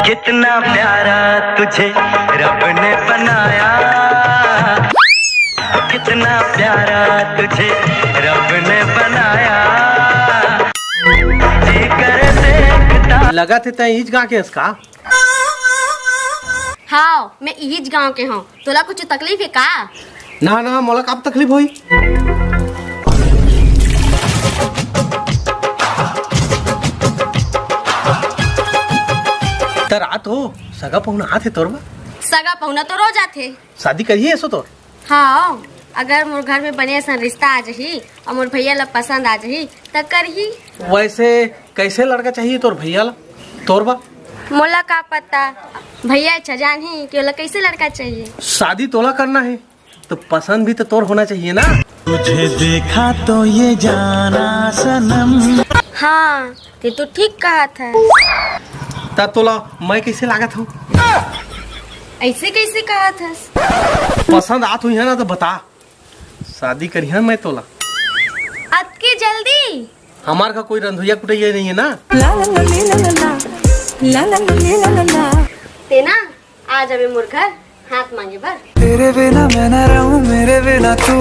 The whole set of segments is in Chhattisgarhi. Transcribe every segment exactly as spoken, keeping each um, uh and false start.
कितना प्यारा तुझे रब ने बनाया, कितना प्यारा तुझे रब ने बनाया। जी करे देखता। लगत हे तैं इहीच गाँव के हस का? हाव, मैं इहीच गाँव के हँव। तोला कुछ तकलीफ हे का? ना ना, मोला का तकलीफ होही? त रात हो, सगा पहुना आथे तोर बर? सगा पहुना तो रोज आथे। शादी करही एसो तोर? हाँ, अगर मोर घर में बने असन रिश्ता आ जाही अउ मोर भैया ला पसंद आ जाही, त करही। वैसे कैसे लड़का चाहिए तोर भैया ला, तोर बर? मोला का पता, भैया अच्छा जानही कि ओला कैसे लड़का चाहिए। शादी तोला करना हे, तो पसंद भी तो तोर होना चाहिए ना। तुझे देखा तो ये जाना सनम। हाँ, तैं तो ठीक कहत हस। त तोला मैं कैसे लागत हँव? अइसे कैसे कहत हस? पसंद आत होही ना तो बता, शादी करिहँव मैं तोला। अतके जल्दी? हमार का कोई रंधुइया कुटैया नहीं है ना। ला ला ला ला ला ला। ला ला ला ला ला ला। तैं ना आ जाबे मोर घर हाथ मांगे बर। तेरे बिना मैं ना रहूं, मेरे बिना तू।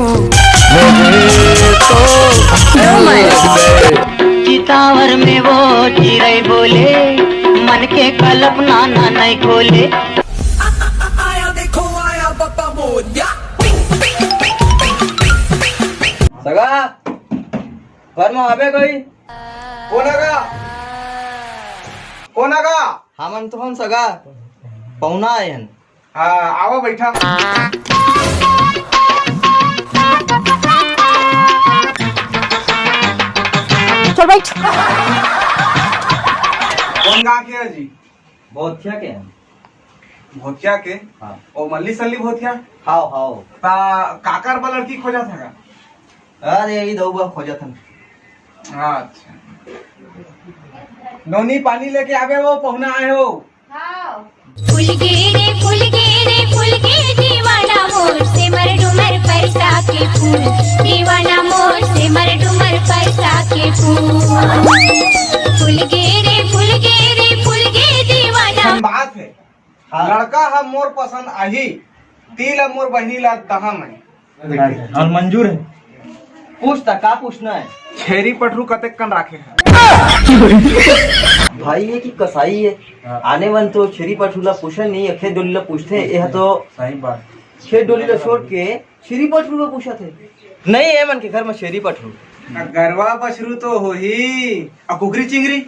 कितावर में वो चिरई बोले, मन के कल्पना ना नहीं खोले। आया देखो आया पप्पा मोरिया। सगा, घर में आबे कोई? कोन आगा? कोन आगा? हमन तो हन सगा, पहुना आए हन। हाँ, आवा बैठा। चल बैठ। कोन गाँव के है जी? भोथिया के हन। भोथिया के? हाँ। ओ मल्ली सल्ली भोथिया? हाव, हाव। ता काकर बर लड़की खोजत हगा? अरे, यही दऊ बर खोजत हन। अच्छा। नोनी पानी लेके आबे, वो पहुना आए हो। फूल गे रे, फूल गे रे, फूल गे दीवाना मोर, सेमर डुमर पैसा के फूल, दीवाना मोर, सेमर डुमर पैसा के फूल। फूल गे रे, फूल गे रे, फूल गे दीवाना। अइसन बात है, हाँ। लड़का ह मोर पसंद आही, ती ल मोर बहिनी ला दहा मैं। और मंजूर है। पूछ त, का पूछना है? छेरी पठरू कतेक कन राखे है? भाई, ये कि कसाई है। हाँ। आने मन तो छेरी पठरू ला पूछे नहीं, खेत डोली ला पूछते हैं। यह तो सही बात। खेत डोली ला छोड़ के छेरी पठरू ला पूछत है। नहीं, ए मन के घर में छेरी पठरू। आ, गरवा बछरू तो होही, आ कुकरी चिंगरी?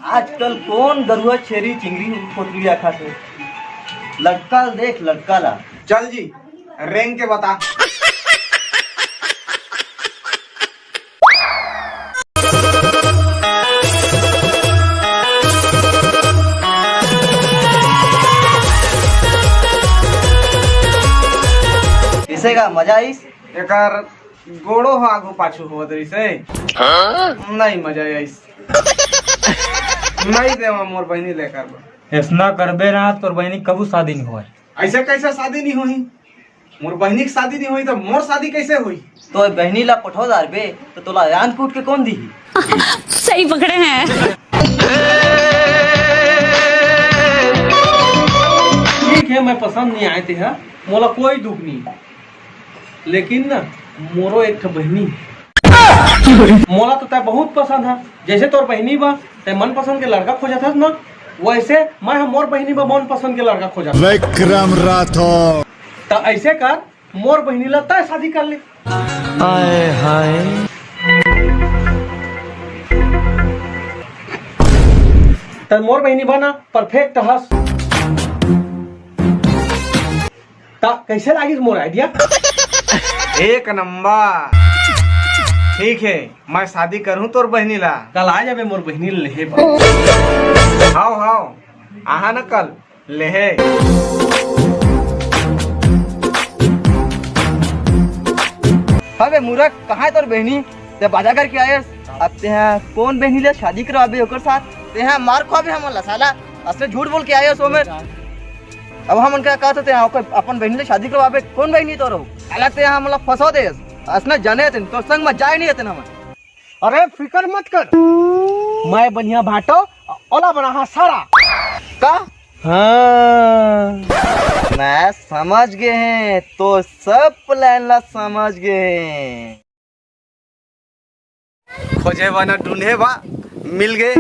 आजकल कौन गरुआ छेरी चिंगरी कोतरी रखा थे? लड़का देख, लड़का ला। चल जी, रेंग के बता। किसे का मजा आइस? एकर गोड़ो ह आगू पाछू होवत रहिस हे। नहीं मजा आइस। नहीं देवा मोर बहिनी लेकर बर। ऐसना करबे ना, तोर बहिनी कभू शादी नहीं होय। ऐसे कैसे शादी नहीं होही? मोर बहिनी के शादी नहीं होही तो मोर शादी कैसे होही? तो बहिनी ला पठो दारबे तो तोला रांध कूट के कौन दीही? सही पकड़े हैं। ठीक है, मैं पसंद नहीं आए ते हा, मोला कोई दुख नहीं। लेकिन ना, मोरो एक ठो बहिनी। मोला तो तै बहुत पसंद है, जैसे तोर बहिनी बा, तै मनपसंद के लड़का खोजत हस ना, वैसे मैं ह मोर बहिनी बा मनपसंद के लड़का खोजत हस। विक्रम राठौर। त ऐसे कर, मोर बहिनी ला तै शादी कर ले। आए हाय। त मोर बहिनी बा ना, perfect हस। त कैसे लागिस मोर idea? एक नंबर। ठीक है, मैं शादी करूँ तोर बहिनी ला। कल आ जाबे मोर बहिनी ला लेहे बर। हाव, हाव, आहा न कल लेहे। अबे मूर्ख, कहाँ है तोर बहिनी? ते बाजा करके आयस, अब तेहा कौन बहिनी ले शादी करवाबे ओकर साथ? तेहा मार खवाबे हमन ला साला, असने झूठ बोल के आयस ओमेर। अब हमन का कहत तेहा ओकर अपन बहिनी ले शादी करवाबे, कौन बहिनी तोर हो? साला तेहा हमन ला फंसा देस, असने जाने तेन तोर संग में जाए नहीं तेन हमन। अरे फिकर मत कर, मैं बनिया भाटो, ओला बना हा सारा। का? हाँ, मैं समझ गे हे, तो सब plan ला समझ गे हे। खोजे बना ढूंढे बा, मिल गए,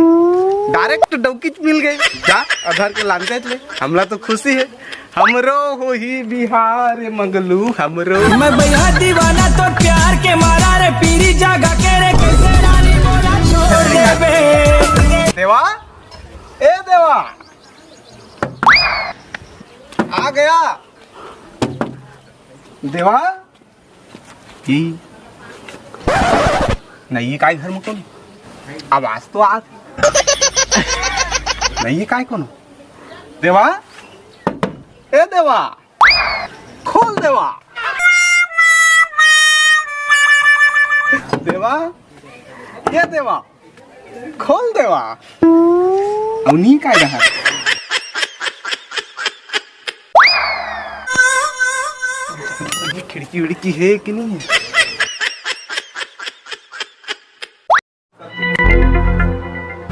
direct डौकीच मिल गए। जा, अधर के लानते ले, हमला तो खुशी है। हमरो होही बिहाव मंगलू, हमरो। मैं भैया दीवाना तो प्यार के मारा रे, पीरी जागा के रे, कैसे रानी बोला छोड़ देबे। देवा, ए देवा, आ गया देवा। ई नहीं, ये काय घर में कोनो आवाज तो आ नहीं, ये काय कोनो? देवा, ए देवा, खोल देवा, देवा, ए देवा, खोल देवा। अउ नी काय रहा। खिड़की विड़की है कि नहीं है?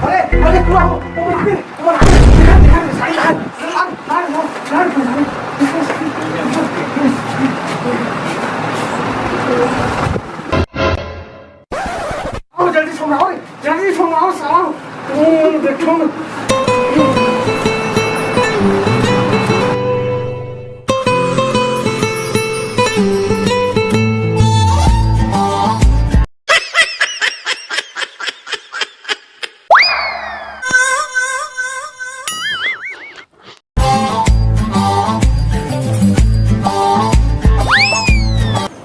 अरे, अरे, पूरा हो, ओ, मार दे, ओ, मार दे, ध्यान दे, ध्यान दे, side, side, side, side, side, side. आओ, जल्दी सो जाओ रे, जल्दी सो जाओ, साला। ओ, देखो ना।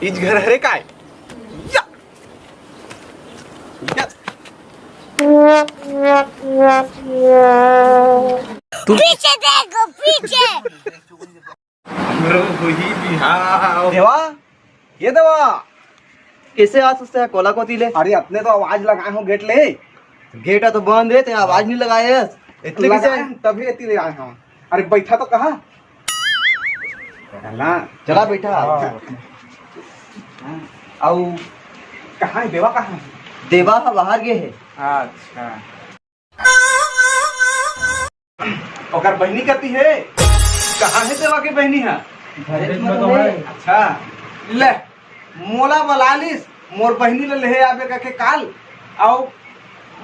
इच घर हरे काय? या! या! पीछे देखो, पीछे। हमरो होही बिहाव। देवा, ये देवा, कैसे आ सकते हैं कोला कोती ले? अरे, अपने तो आवाज लगाए हो गेट ले। गेट तो बंद है, ते आवाज नहीं लगाए है। इतने कैसे? लगाए हैं, तभी इतने ले आए हम। अरे, बैठा तो कहा। चला। चला, बैठा। हाँ। हाँ। आऊ कहाँ है देवा, कहाँ है? देवा ह बाहर गे हे। अच्छा। ओकर बहिनी कती हे? कहाँ हे देवा के बहिनी ह? घरे में तो है। अच्छा, ले, मोला बला लिस, मोर बहिनी ले लेहे आबे कके काल, अउ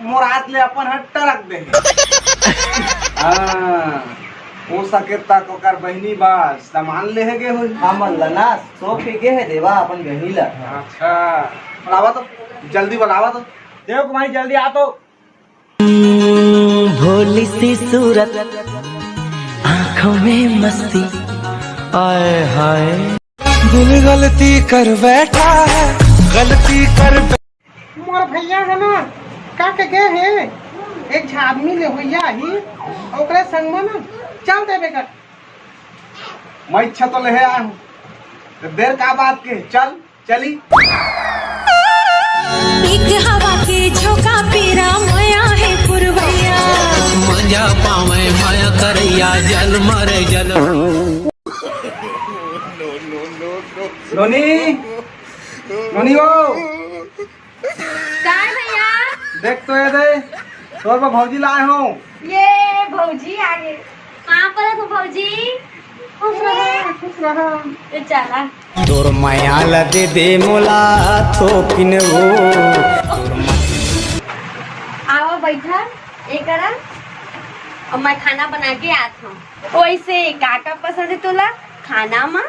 मोर हाथ ले अपन ह टरक दे। हाँ, हो सके तक ओकर बहिनी बा सामान लेहे गे होही। हमन ल ना सो के गे हे देवा अपन बहिनी ल। अच्छा, बुलावा तो, जल्दी बुलावा तो। देव कुमारी, जल्दी आ तो। भोली सी सूरत, आंखों में मस्ती, आए हाय। दिल गलती कर बैठा है, गलती कर। मोर भैया है ना, का के गे हे, एक झा आदमी ले होइया ही, ओकरे संग में ना चल देबे कर। मैं इच्छा तो लेहे आया हूँ, तो देर का बात के, चल। चली। एक हवा के झोंका पीरा, माया है पुरवैया। मजा पावे माया करैया, जल मरे जल। नोनी, नोनी वो। काय भैया? देख तो ये दे, तोर बर भौजी लाए हूँ। ये भौजी आ गे। कहाँ पर है तू भौजी? खुश रहा, खुश रहा। ये चला। तोर मया ला दे दे मोला थोकिन वो। आवा बैठा, ये करा। अब मैं खाना बना के आत हूँ। वैसे का का पसंद है तोला खाना मा?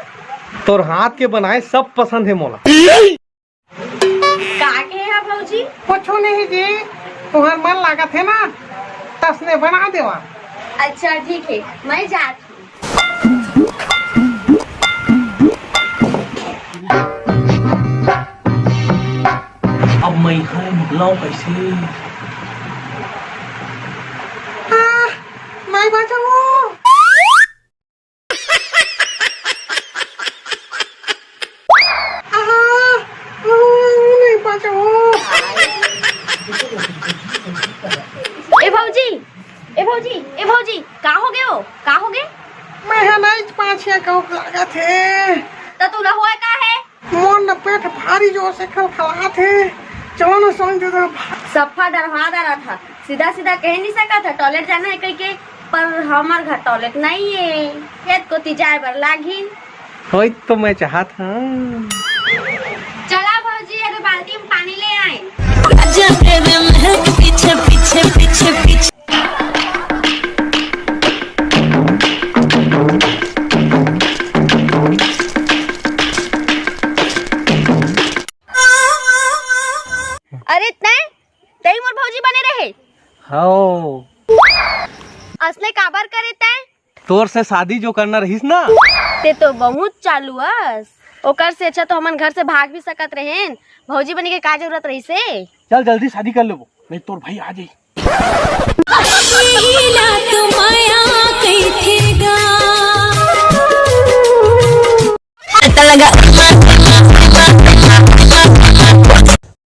तोर हाथ के बनाए सब पसंद है मोला। का के हा भौजी? कुछू नहीं जी, तुहर मन लागत है ना, तसने बना देवा। अच्छा ठीक है, मैं जात हूँ। अब मैं इहाँ ले निकलव कैसे? आह, मैं बचाऊँ। आहा, आहा, नहीं बचाओ। ए भौजी, ए भौजी, ए भौजी, का हो गे हो? का हो गे? मैं हा नाइच पाछिया कहूँ लागत हे। त तोला होय का हे? मोर न पेट भारी जोर से खलखलात हे। चलो न सोन दे दो। सफा डरहा डरत हा। सीधा सीधा कह नहीं सकत हा, टॉयलेट जाना है कह के। पर हमर घर टॉयलेट नहीं है, खेत कोती जाए बर लागही। वही तो मैं चाहत हूँ। चला भौजी, अरे बाल्टी में पानी ले आए। जब तेरे महक पीछे पीछे पीछे पीछे। अरे तैं, तैं मोर भौजी बने रहे। हाँ। असने काबर करे तैं? तोर से शादी जो करना रहिस ना। ते तो बहुत चालू अस। ओकर से अच्छा तो हमन घर से भाग भी सकत रहेन। भौजी बने के का जरूरत रहिस हे? चल जल्दी शादी कर लेबो, नहीं तोर भाई आ जाई। लगा।